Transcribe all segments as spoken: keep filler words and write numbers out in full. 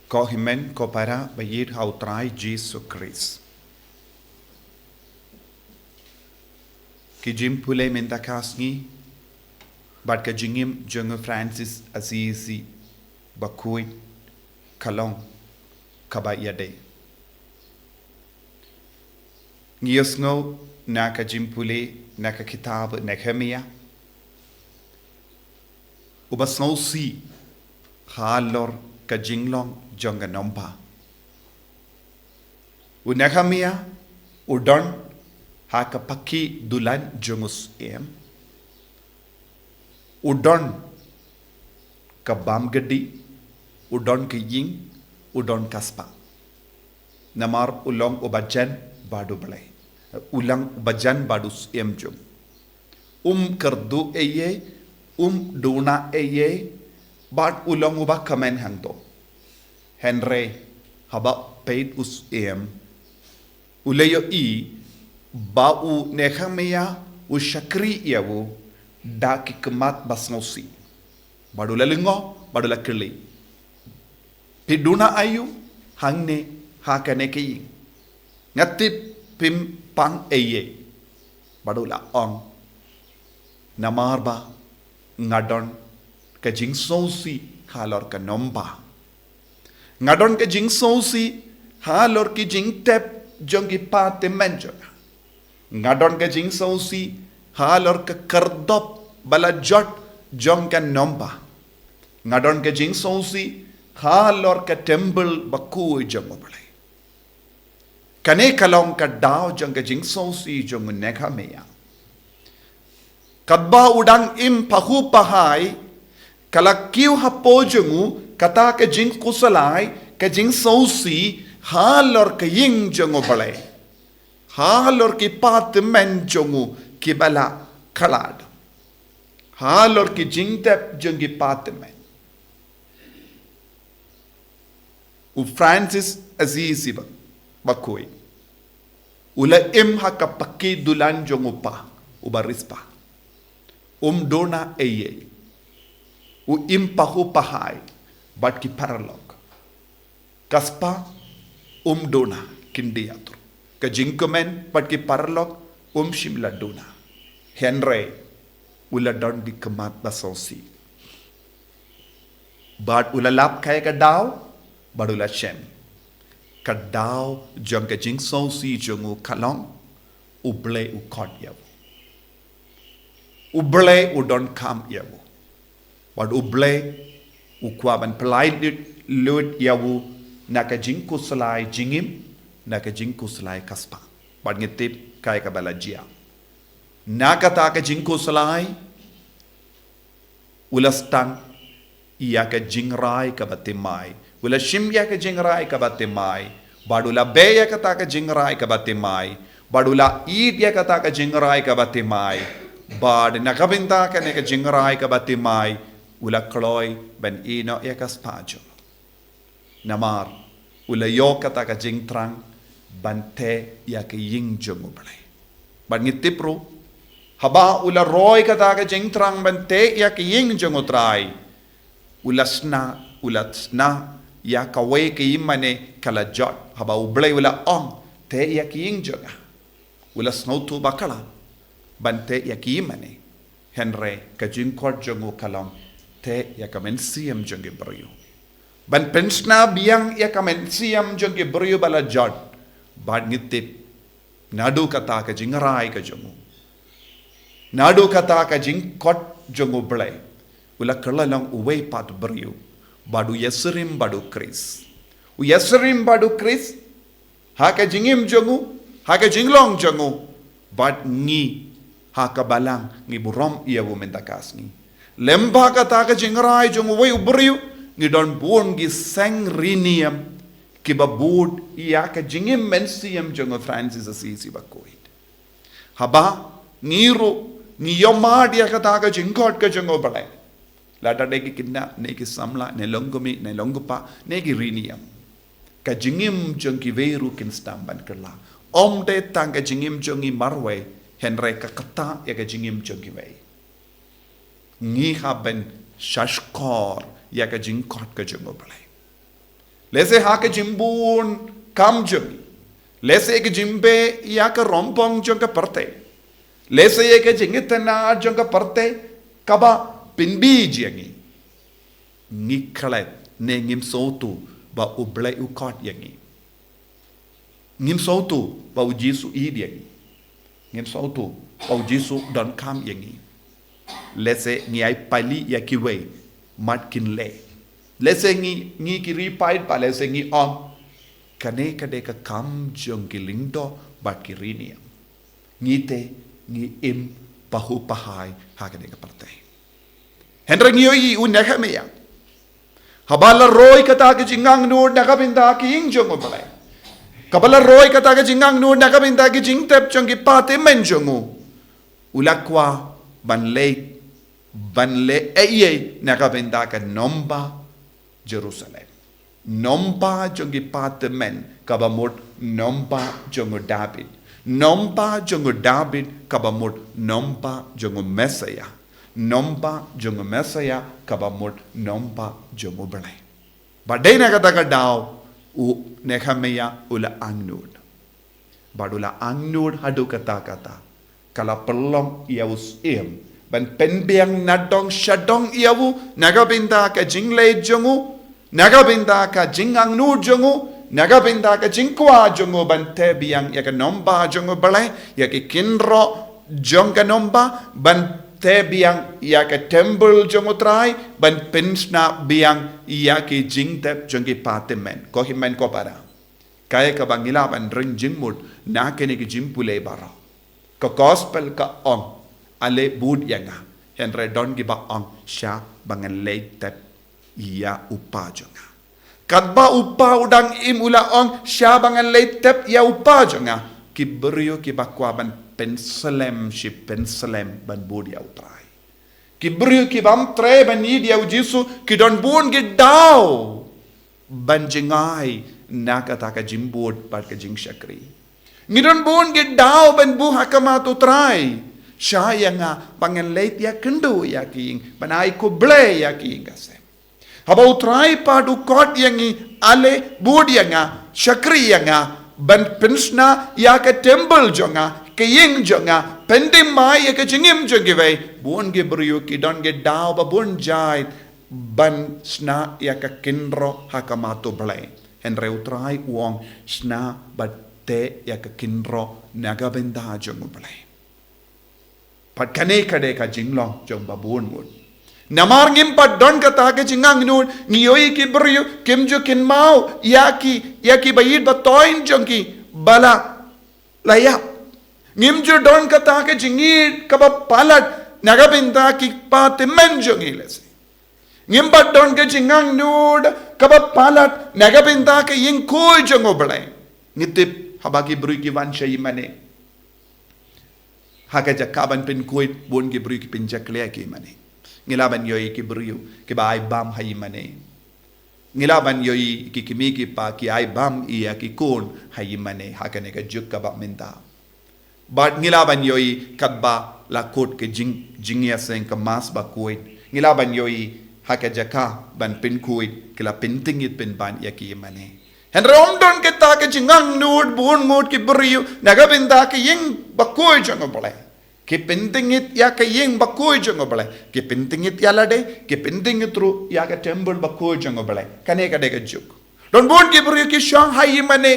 Ko hynmen ko para ba ïeit ha u Trai Jisu Khrist. Ki jingpule mynta ka sngi bad ka jingim jong u Francis Assisi bakhuid ka long kaba ïadei. Ngi ïohsngew na ka jingpule na ka kitab Nehemiah, uba sngewsih halor ka jinglong jong ka nongbah. U Nehemiah u don ha ka paki dulan jong u syiem. U don ka bam gadi, u don ka ïing, u don ka spah. Namar u long uba jan bad u Blei. U long uba jan bad u syiem jong. Um kyrduh eiei, um duna eiei, bad u long uba kmen hangto. Hynrei haba peit u syiem, u la ïohi ba u Nehemiah u shakri ïa u da ki khmat ba sngewsih. Bad u la lyngngoh, bad u la kylli. Phi duna aïu hangne ha kane ka ïing? Nga tip phim pang eiei. Bad u la ong. Namar ba nga don ka jingsngewsih halor ka nongbah. Nga don ka jingsngewsih halor ki jingtep jong ki pathymmai jong nga. Nga don ka jingsngewsih halor ka khyrdop ba la jot jong ka nongbah. Nga don ka jingsngewsih halor ka templ bakhuid jong u Blei. Kane ka long ka daw jong ka jingsngewsih jong u Nehemiah. Katba u dang im pahuh pahai, ka la kiew hapoh jong u kata ka jingkhuslai, ka jingsngewsih halor ka ïing jong u Blei. Halor ki pathymmai jong u kiba la khlad. Halor ki jingtep jong ki pathymmai. U Francis Assisi ba, bakhuid. U la im ha ka paki dulan jong u pa, uba riewspah. Um duna eiei. U im pahuh pahai bad ki paralok. Ka spah um duna, kin dei atur. Ka jingkmen bad ki paralok um shym la duna. Hynrei u la don ki khmat ba sngewsih. Bad u la lap kaei ka daw, bad u la shem. Ka daw jong ka jingsngewsih jong u ka long, u Blei u khot ïa u. U Blei u donkam ïa u. Bad u Blei u kwah ban pynlait lut ïa u na ka jingkhuslai jingim, na ka jingkhuslai ka spah. Bad ngi tip kaei kaba la jia. Na kata ka jingkhuslai, u la sdang ïa ka jingrai kaba thymmai. U la shim ïa ka jingrai kaba thymmai. Bad u la beh ïa kata ka jingrai kaba thymmai. Bad u la ïeit ïa kata ka jingrai kaba thymmai. Bad na ka bynta kane ka jingrai kaba thymmai, u la kloi ban ïehnoh ïa ka spah jong u. Namar u la ïoh kata ka jingthrang ban teh ïa ka ïing jong u Blei. Bad ngi tip ruh, haba u la roi kata ka jingthrang ban teh ïa ka ïing jong u Trai, u la shna, u la shna ïa kawei ka ïingmane ka la jot. Haba u Blei u la ong, teh ïa ka ïing jong nga. U la sngewthuh bakla ban teh ïa ka ïingmane. Hynrei ka jingkhot jong u ka long, teh ïa ka mynsiem jong ki briew. Ban pynshna biang ïa ka mynsiem jong ki briew ba la jot. Bad ngi tip, naduh kata ka jingrai ka jong u, naduh kata ka jingkhot jong u Blei, u la kylla long uwei pat u briew. Bad u ïasyriem bad u Khrist. U ïasyriem bad u Khrist ha ka jingim jong u, ha ka jinglong jong u. Bad ngi, ha ka balang, ngi burom ïa u mynta ka sngi. Lem bad kata ka jingrai jong uwei u briew, ngi don bun ki seng riewniam kiba bud ïa ka jingim mynsiem jong u Francis Assisi bakhuid. Haba ngi ruh ngi ïohmad ïa kata ka jingkhot ka jong u Blei, lada dei ki khynnah, ne ki samla, ne long kmie, ne long kpa, ne ki riewniam, ka jingim jong kiwei ruh kin sdang ban kylla. Ym dei tang ka jingim jong ngi marwei, hynrei ka ktah ïa ka jingim jong kiwei. Ngi hap ban shahshkor ïa ka jingkhot ka jong u Blei. Lehse ha ka jingbun kam jong ngi, lehse ka jingbeh ïa ka rombong jong ka pyrthei, lehse ïa ka jingitynnad jong ka pyrthei kaba pynbeit ïa ngi, ngi klet ne ngim sngewthuh ba U Blei u khot ïa ngi. Ngim sngewthuh ba U Jisu ïeit ïa ngi. Ngim sngewthuh ba U Jisu donkam ïa ngi. Lehse ngi ai pali ïa kiwei, mat kin leh. Lehse ngi, ngi ki riewpaid, ba lehse ngi ong, kane ka dei ka kam jong ki lyngdoh bad ki riewniam. Ngi te, ngi im pahuh pahai ha kane ka pyrthei. Hynrei ngi ïohi u Nehemiah, haba la roi kata ka jingangnud na ka bynta ka ïing jong U Blei, kaba la roi kata ka jingangnud na ka bynta ka jingtep jong ki pathymmai jong u, u la kwah ban leit, ban leit ei ei na ka bynta ka nongbah Jerusalem. Nongbah jong ki pathymmai kaba mut nongbah jong u David. Nongbah jong u David kaba mut nongbah jong u Messiah. Nongbah jong u Messiah kaba mut nongbah jong U Blei. Bad dei na kata ka daw u Nehemiah u la angnud. Bad u la angnud haduh katta katta. Ka la pynlong ïa u syiem ban pynbiang nadong shadong ïa u na ka bynta ka jingleit jong u, na ka bynta ka jingangnud jong u, na ka bynta ka jingkwah jong u ban teh biang ïa ka nongbah jong U Blei, ïa ki kynroh jong ka nongbah, ban teh biang ïa ka temple jong U Trai, ban pynshna biang ïa ki jingtep jong ki pathymmai. Ko hynmen ko para, kaei kaba ngi lah ban ring jingmut na kine ki jingpule baroh? Ka gospel ka ong, ale bud ïa nga. Hynrei don kiba ong, shah ba ngan leit tep ïa u Kpa jong nga. Katba u kpa u dang im u la ong, shah ba ngan leit tep ïa u Kpa jong nga, ki briew kiba kwah ban pynslem shi pynslem ban bud ïa U Trai. Ki briew ki bym treh ban ïeit ïa U Jisu ki don bun ki daw ban jngai na kata ka jingbud bad ka jingshakri. Ngi don bun ki daw ban buh ha khmat U Trai. Shah ïa nga ba ngan leit ïakynduh ïa ki ïing, ban ai khublei ïa ki ïing ka sem. Haba U Trai pat u khot ïa ngi, ale bud ïa nga, shakri ïa nga, ban pynshna ïa ka temple jong nga, ka ïing jong nga, pynthymmai ïa ka jingim jong kiwei. Bun ki briew ki don ki daw ba bun jait ban shna ïa ka kynroh ha khmat U Blei. Hynrei U Trai u ong, shna bad teh ïa ka kynroh na ka bynta jong U Blei. Bad kane ka dei ka jinglong jong ba bun ngut. Namar ngim pat don kata ka jingangnud, ngi ïohi ki briew kim ju kynmaw ïa ki, ïa ki ba ïeit ba thoiñ jong ki ba la, la ïap. Ngim ju don kata ka jingïeit kaba palat na ka bynta ki pathymmai jong ngi, lehse. Ngim pat don ka jingangnud kaba palat na ka bynta ka ïing khuid jong U Blei. Ngi tip haba ki briew ki wan sha ïingmane, ha ka jaka ban pynkhuid, bun ki briew ki pynjakhlia ki ïingmane. Ngi lah ban ïohi ki briew kiba ai bam ha ïingmane. Ngi lah ban ïohi ki kmie ki kpa ki ai bam ïa ki khun ha ïingmane ha kane ka juk kaba mynta. Bad ngi lah ban ïohi katba la kut ka jing, jingïaseng ka Mass bakhuid, ngi lah ban ïohi ha ka jaka ban pynkhuid ki la pyntngit pynban ïa ki ïingmane. Hynrei ym don kata ka jingangnud bun ngut ki briew na ka bynta ka ïing bakhuid jong U Blei. Ki pyntngit ïa ka ïing bakhuid jong U Blei, ki pyntngit ïa lade, ki pyntngit ruh ïa ka temple bakhuid jong U Blei. Kane ka dei ka juk. Don bun ki briew ki shong ha ïingmane,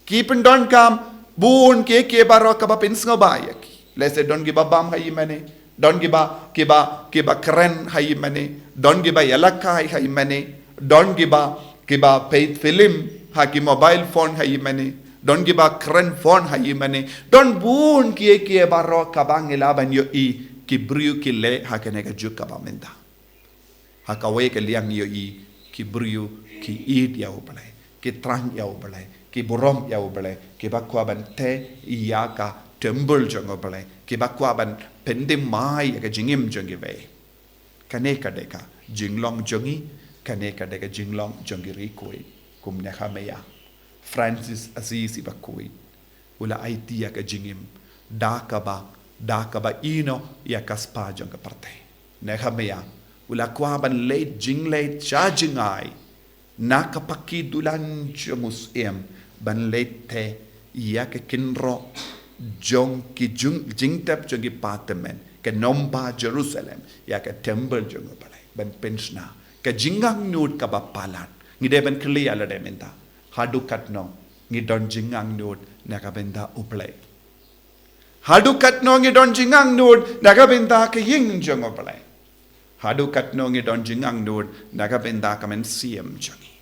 ki pyndonkam bun kiei kiei baroh kaba pynsngewbha ïa ki. Lehse don kiba bam ha ïingmane, don kiba, kiba, kiba kren ha ïingmane, don kiba ïalehkai ha ïingmane, don kiba, kiba peit film ha ki mobile phone ha ïingmane, don kiba kren phone ha ïingmane. Don bun kiei kiei baroh kaba ngi lah ban ïohi ki briew ki leh ha kane ka juk kaba mynta. Ha kawei ka liang ngi ïohi ki briew ki ïeit ïa U Blei, ki thrang ïa U Blei, ki burom ïa U Blei, kiba kwah ban teh ïa ka temple jong U Blei, kiba kwah ban pynthymmai ïa ka jingim jong kiwei. Kane ka dei ka jinglong jong ngi, kane ka dei ka jinglong jong ki riewkhuid kum Nehemiah, Francis Assisi bakhuid. U la aiti ïa ka jingim da kaba, da kaba ïehnoh ïa ka spah jong ka pyrthei. Nehemiah u la kwah ban leit jingleit sha jngai na ka paki dulan jong u Syiem ban leit te ïa ka kynroh jong ki jung, jingtep jong ki patmen, ka nongbah Jerusalem, ïa ka temple jong u Blei, ban pynshna ka jingangnud kaba palat. Ngi dei ban kylli ïa lade mynta, haduh katno ngi don jingangnud na ka bynta u Blei? Haduh katno ngi don jingangnud na ka bynta ka ïing jong u Blei? Haduh katno ngi don jingangnud na ka bynta ka mynsiem jong ngi?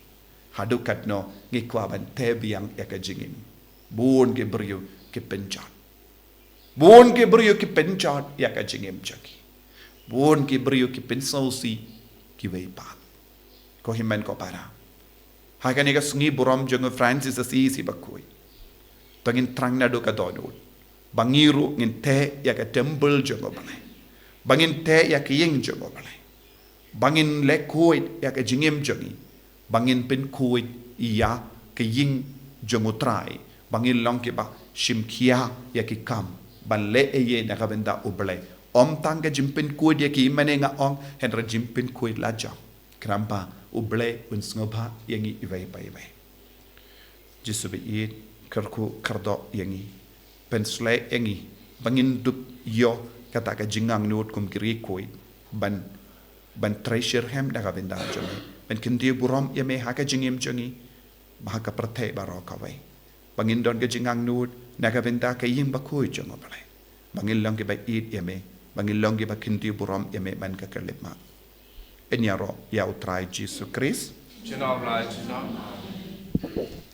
Haduh katno ngi kwah ban teh biang ïa ka jingim? Bun ki briew ki pynjot. Bun ki briew ki pynjot ïa ka jingim jong ki. Bun ki briew ki pynsngewsih kiwei pat. Ko hynmen ko para, ha kane ka sngi burom jong u Francis Assisi bakhuid, to ngin thrang naduh ka dohnud ba ngi ruh ngin teh ïa ka temple jong u Blei, ba ngin teh ïa ka ïing jong u Blei, ba ngin leh khuid ïa ka jingim jong ngi, ba ngin pynkhuid ïa ka ïing jong u Trai, ba ngin long kiba shim khia ïa ki kam ban leh ei ei na ka bynta u Blei. Ym tang ka jingpynkhuid ïa ki, mane nga ong, hynrei jingpynkhuid la jong, khnang ba u Blei un sngewbha ïa ngi iwei pa iwei. Jisu ba ïeit, kyrkhu kyrdoh ïa ngi, pynshlei ïa ngi ba ngin dup ïoh kata ka jingangnud kum ki riewkhuid, ban, ban trei shitrhem na ka bynta jong me, ban kyntiew burom ïa me ha ka jingim jong ngi, ba ha ka pyrthei baroh kawei, ba ngin don ka jingangnud na ka bynta ka ïing bakhuid jong u Blei, ba ngin long kiba ïeit ïa me, ba ngin long kiba kyntiew burom ïa me man ka khyllipmat. Yn ïaroh ïa u Trai Jisu Khrist. Jngoh Blei, jngoh.